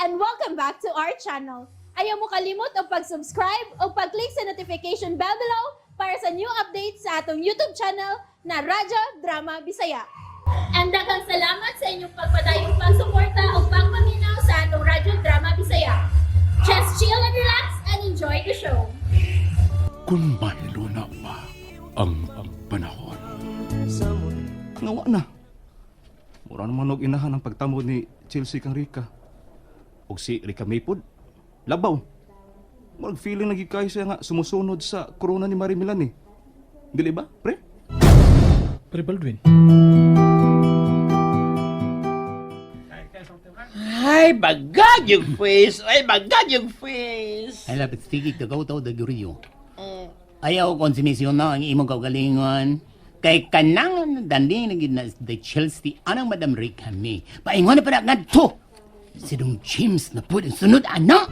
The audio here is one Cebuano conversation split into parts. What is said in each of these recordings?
And welcome back to our channel. Ayaw mo kalimot og pag-subscribe o pag-click sa notification bell below para sa new updates sa atong YouTube channel na Radyo Drama Bisaya. And daghang salamat sa inyong pagpadayong pagsuporta o pagpaminaw sa atong Radyo Drama Bisaya. Just chill and relax and enjoy the show. Kung mahiluna pa ang panahon. Ngawa na. Mura naman og inahan ang pagtamod ni Chelsea kang Rika. Og si Rika Maypod, labaw. Murag feeling lagi kayo siya nga sumusunod sa corona ni Marie Milan eh. Dili ba, pre? Pre Baldwin. Ay, bagag yung face! Ay, bagag yung face! Ay, lapit stigig to go to the Rio. Ayaw konsumisyon na ang imong kaugalingon. Kay kanang danding na gid na the Chelsea anang Madam Rick kami. Paingon na pa na ngadto. Si Dong James na pud ang sunod ana.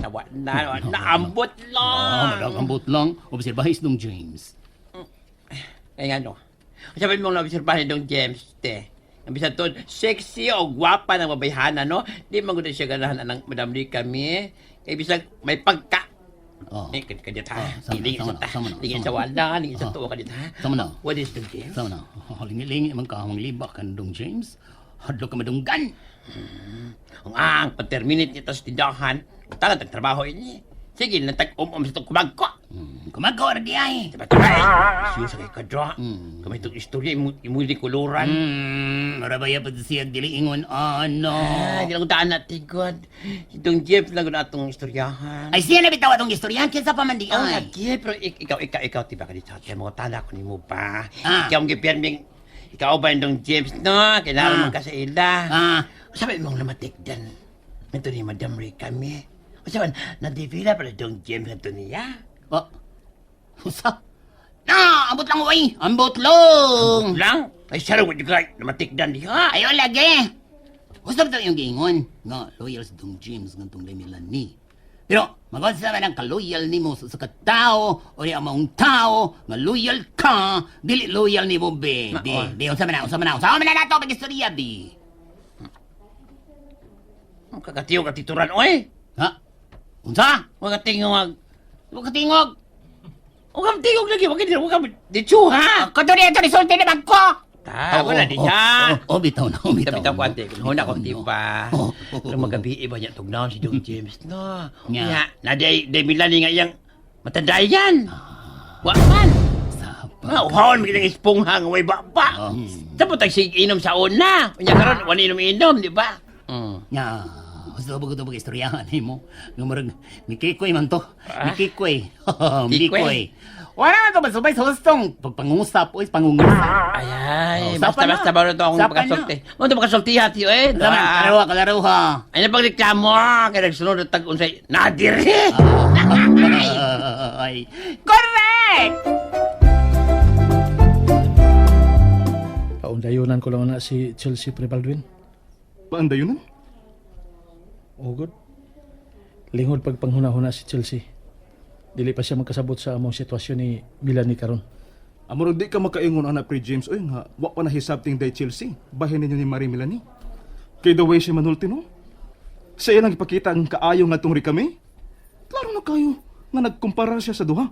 Nawa na, nawa na, ambot Oh, lang! madagambot lang. Obserbahin si Dong James. Ay, nga no. Sabi mong naobserbahan ni Dong James, te. Ang bisan to, sexy o gwapa ng babayhana, no? Di man gud siya ganahan ng Madam Lee kami. Kay bisag may pagka. Oh. Eh, kadit ha. Oh, sama na, Lingin sama sa na, ta. sama na, Lingin sama sa na. wala, lingin sa Oh. tuwa kadit ha. Sama na. What is Dong James? Sama na. Oh, lingi-lingi man ka ang libak kan Dong James. Hadlo ka madunggan. Ang ang pag-terminate nito sa tindahan, utang ang trabaho ini. Sige, nantag um-um sa itong kumagko. Kumagaw ra di ay. Diba, try? Siyo sa kay kadra. Kamay itong istorya, imo di kuluran. Marabaya pa siya dili ingon ano. Ah, di lang taan na tigod. Itong Jeff lang na atong istoryahan. Ay siya na bitaw atong istoryahan kinsa pa man di Oh, ay. lagi, pero ikaw, ikaw, ikaw, tiba ka dito. Kaya mga tala ko ni mo ba? Ah. Ikaw ang gipirming, ikaw ba yung James, no? Kailangan man ka sa ila. Ah. Sabi mong namatikdan. Ito ni Madam Ray kami. Sabi, nadivila pala dong James na to niya. Oh. Usa. Na, ambot lang oy. Ambot lang. Lang? Ay, saro ko juga, namatikdan diha. Ayo lagi. Gusto ba yung giingon? Nga, loyal sa Dong James nga tong Milan ni. Pero, magunsa man ang kaloyal nimo sa katao o ni ang maong tao nga loyal ka, dili loyal nimo be. Di, di, unsa man na, unsa man na, unsa man na nato pag-istorya, bi. Ang kakatiyo katituran, oy. Ha? Unsa? Huwag ka tingog. Huwag ka tingog. Huwag kang tingog lagi. Huwag ka huwag kang ditsuha. Kato niya ito, risulti na ko! Ta, wala di siya. Oh, oh, bitaw na, oh, bitaw. Bitaw ko ante, kung huna ko Bitaw na. tiba. Oh. Pero magabi iba niya tugnaw si Dong James no. Nya. Nya, na day day milani nga iyang matandayan. Wa man. Sapa. Nga uhon mi espongha nga way baba. Oh. Tapos tag sig inom sa una. Unya karon wala inom-inom, di ba? Nya, gusto ba ko ito pag-istoryahan mo? Nga murag, mikikoy man to. Mikikoy. Mikikoy. Wala na ito masubay sa hustong. Pagpangungusap, oy, pangungusap. Ay ay, Oh, basta sapa na. basta ba ito akong Sapa na. pagkasulti. Mo ito pagkasulti ha, tiyo eh. Tama, kalaruha, kalaruha. Ay na pagreklamo, kay nagsunod na tag unsay nadire. Ay. Correct! Paundayunan ko lang na si Chelsea Pre Baldwin. Paandayunan? Oh, good. Lingod pagpanghuna-huna si Chelsea. Dili pa siya magkasabot sa among sitwasyon ni Melanie karon. Amorog di ka makaingon ana pre James oy nga wa pa nahisabting day Chelsea. Bahin ninyo ni Marie Melanie. Kay the way siya manulti no. Sa iya lang ipakita ang kaayo nga tong kami. Klaro na kayo nga nagkumpara siya sa duha.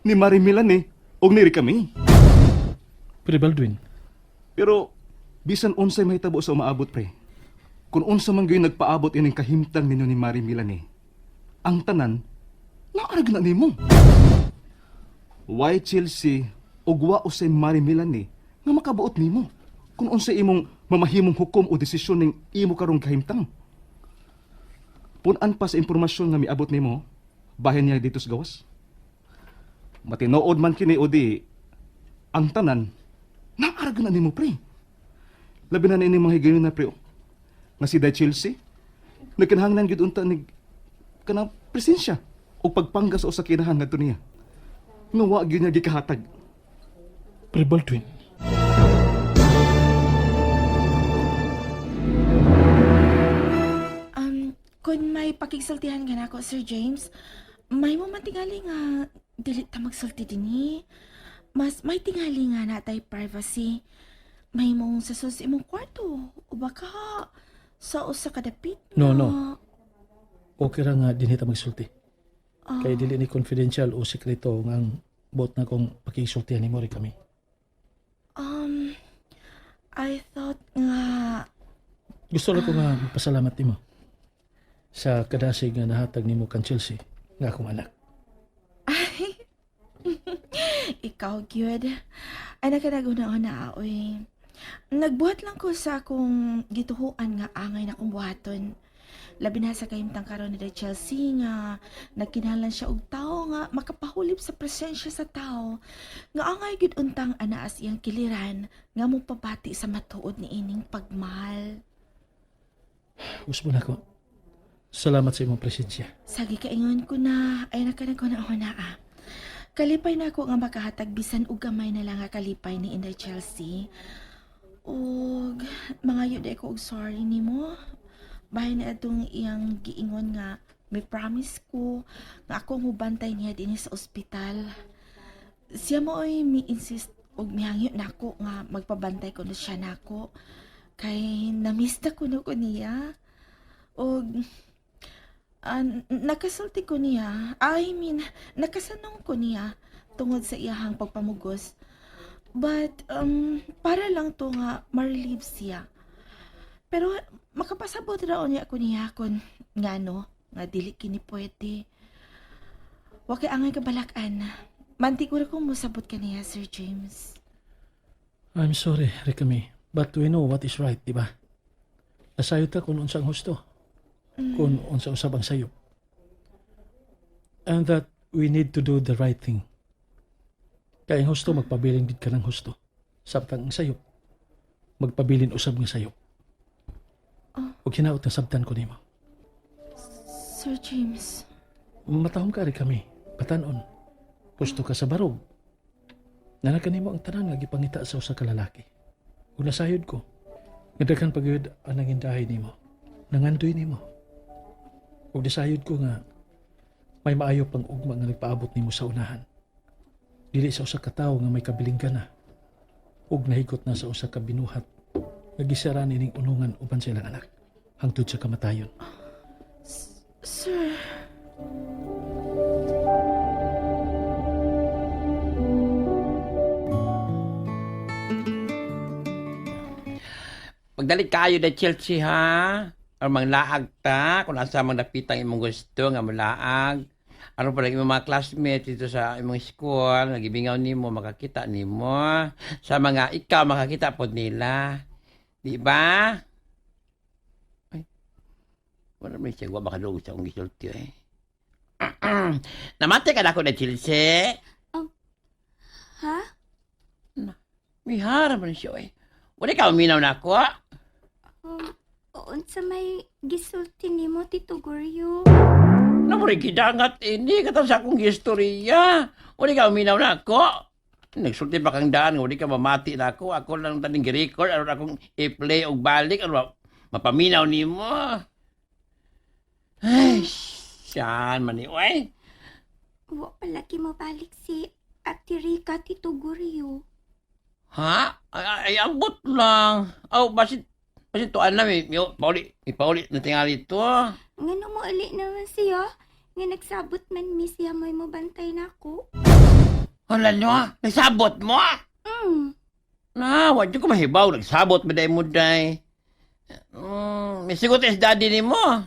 Ni Marie Melanie og ni Ricami. Pre Baldwin, Pero bisan unsay mahitabo sa umaabot pre. Kung unsa man gyud nagpaabot ining kahimtang ninyo ni Marie Melanie, ang tanan naarag na nimo. Why Chelsea ug wa usay Marie Melanie nga makabuot nimo kung unsay imong mamahimong hukom o desisyon ning imo karong kahimtang? Punan pa sa impormasyon nga miabot nimo, bahin niya dito sa gawas. Matinood man kini o di, ang tanan naarag na nimo pre. Labi na ini mga higayon na pre. Oh. Nga si Day Chelsea, nagkinahanglan gyud unta ni kanang presensya o pagpanggas o sa kinahan ngadto niya. Nga wa gyud niya gikahatag. Pre Baldwin. Kung may pakigsultihan ka na ako, Sir James, may mo man tingali nga dili ta magsulti dinhi. Mas may tingali nga natay privacy. May mong sa sus imong kwarto o baka sa usa ka dapit No, nga- no. Okay ra nga dinhi ta magsulti. Kay dili ni confidential o sekreto nga ang buot na kong pakisultihan nimo rin kami. Um, I thought nga. Gusto lang ko nga magpasalamat nimo sa kadasig nga nahatag nimo kan Chelsea nga akong anak. Ikaw, gyud. Ay, nakanaguna-una, oy. Nagbuhat lang ko sa akong gituhuan nga angay na kong buhaton. Labi na sa kahimtang karon ni Chelsea nga nagkinahanglan siya og tawo nga makapahulip sa presensya sa tao nga angay gyud untang anaas iyang kiliran nga mopabati sa matuod ni ining pagmahal. Gusto na ko. Salamat sa imong presensya. Sagi kaingon ko na ay nakanaguna-una ah. Kalipay na ako nga makahatag bisan og gamay na lang nga kalipay ni Inday Chelsea. Og mangayo di ko og sorry nimo. Bahin na atong iyang giingon nga may promise ko nga ako ang mubantay niya dinhi sa ospital. Siya mo ay mi insist og mihangyo nako nga magpabantay ko na siya nako. Kay namista ko na ko niya. Og nakasulti ko niya. I mean, nakasanong ko niya tungod sa iyahang pagpamugos. But, para lang to nga ma-relieve siya. Pero makapasabot ra niya ko niya kun ngano nga dili kini pwede. Wa kay angay kabalakan. Mantigura ko mosabot kaniya, Sir James. I'm sorry, Rikami, but we know what is right, di ba? Nasayod ta kung unsa ang husto. Kung unsa usab ang sayop. And that we need to do the right thing. Kay ang husto magpabilin gid ka ng husto. Samtang ang sayop, magpabilin usab nga sayop. Ug hinaot nga sabtan ko nimo. Sir James. Matahom ka kami, batanon. Gusto ka sa barog. Nana kanimo ang tanan nga gipangita sa usa ka lalaki. Ug nasayod ko. Nga daghan pa gyud ang nangindahay nimo. Nangandoy nimo. Ug nasayod ko nga may maayo pang ugma nga nagpaabot nimo sa unahan. Dili sa usa ka tawo nga may kabilinggan na ug nahigot na sa usa ka binuhat nga gisara nining unungan uban sa ilang anak hangtod sa kamatayon. Sir. Pagdalit kayo na Chelsea ha. Aron manglaag ta kung asa mang dapitang imong gusto nga molaag. Aron pala imong mga classmates dito sa imong school, nagibingaw nimo makakita nimo sa mga ikaw makakita pod nila. Di ba? Ay. Wala may siya, wa makadungog sa akong gisulti eh. Namati ka na ako na Chelsea. Ha? Mihara man siya eh. Wala ka uminaw na ako. Ah. Unsa may gisulti nimo, Tito Goryo? Namuri gidangat ini katong sa akong istorya. Wala ka uminaw na ako. Nagsulti pa kang daan, wala ka mamati na ako. Ako lang taning gi-record, aron akong i-play og balik, aron mapaminaw nimo. Ay, siyan man ni, oy. Wa palagi mo balik si Ate Rica, Tito Goryo. Ha? Ay, ay, ambot lang. Aw, basit tuan na, may pauli, may pauli na tingali to. Ngano mo uli naman siya? Nga nagsabot man mi siya may mobantay na ako. Hala nyo, ah. Nagsabot mo ah. Na, wag ko mahibaw. Nagsabot mo day mo day. May sigot is daddy ni mo.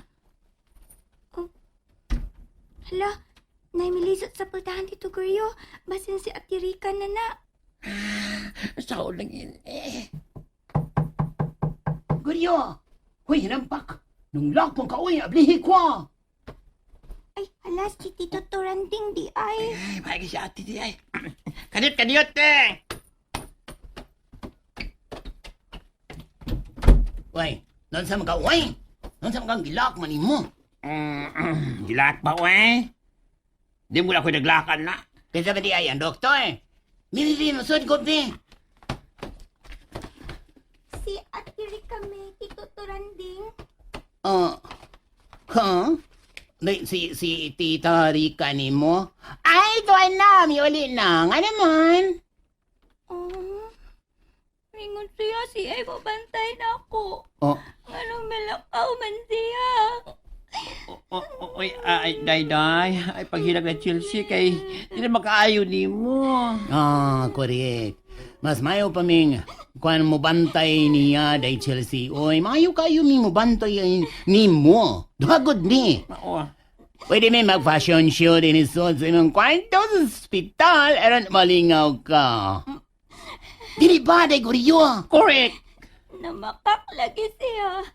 Hala, naimilisot sa pultahan, Tito Goryo. Basin si Ate Rica na na. Sa ulang yun eh. Guryo! Hoy, hinampak! Nung lock mong ka, uy, ablihi ko! Ah. Ay, hala, si Tito Toranding di ay. Ay, maigi si ate di ay. Kaniyot, kaniyot eh. Uy, nun sa mga uy! Nun sa mga gilak man mo. Gilak ba, uy? Di mo na ako naglakan na. Kinsa ba di ay ang doktor? Mimi, masud ko, bi. Si Ate Rica may Tito Toranding. Oh, huh? Di, si Tita Rica ni mo? Ay, tuwan na, may uli na. Nga naman. Oh, ringon siya si ay mabantay na ako. Oh, Anong malakaw man siya? O, o, Uy, ay, day, day. Ay, paghilak na Chelsea kay di na makaayo nimo. Ah, correct. Mas mayo pa ming kuan mo bantay niya day Chelsea. Oy, mayo kayo mi mo bantay ay nimo. Duhagod ni. Mao. Pwede may mag-fashion show din isod sa imong kwarto sa ospital aron malingaw ka. Dili ba, day Guriyo? Correct. Namakak lagi siya.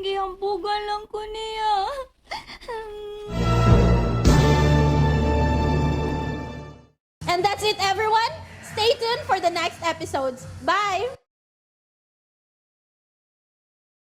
Gihambugan lang ko niya. And that's it, everyone. Stay tuned for the next episodes. Bye!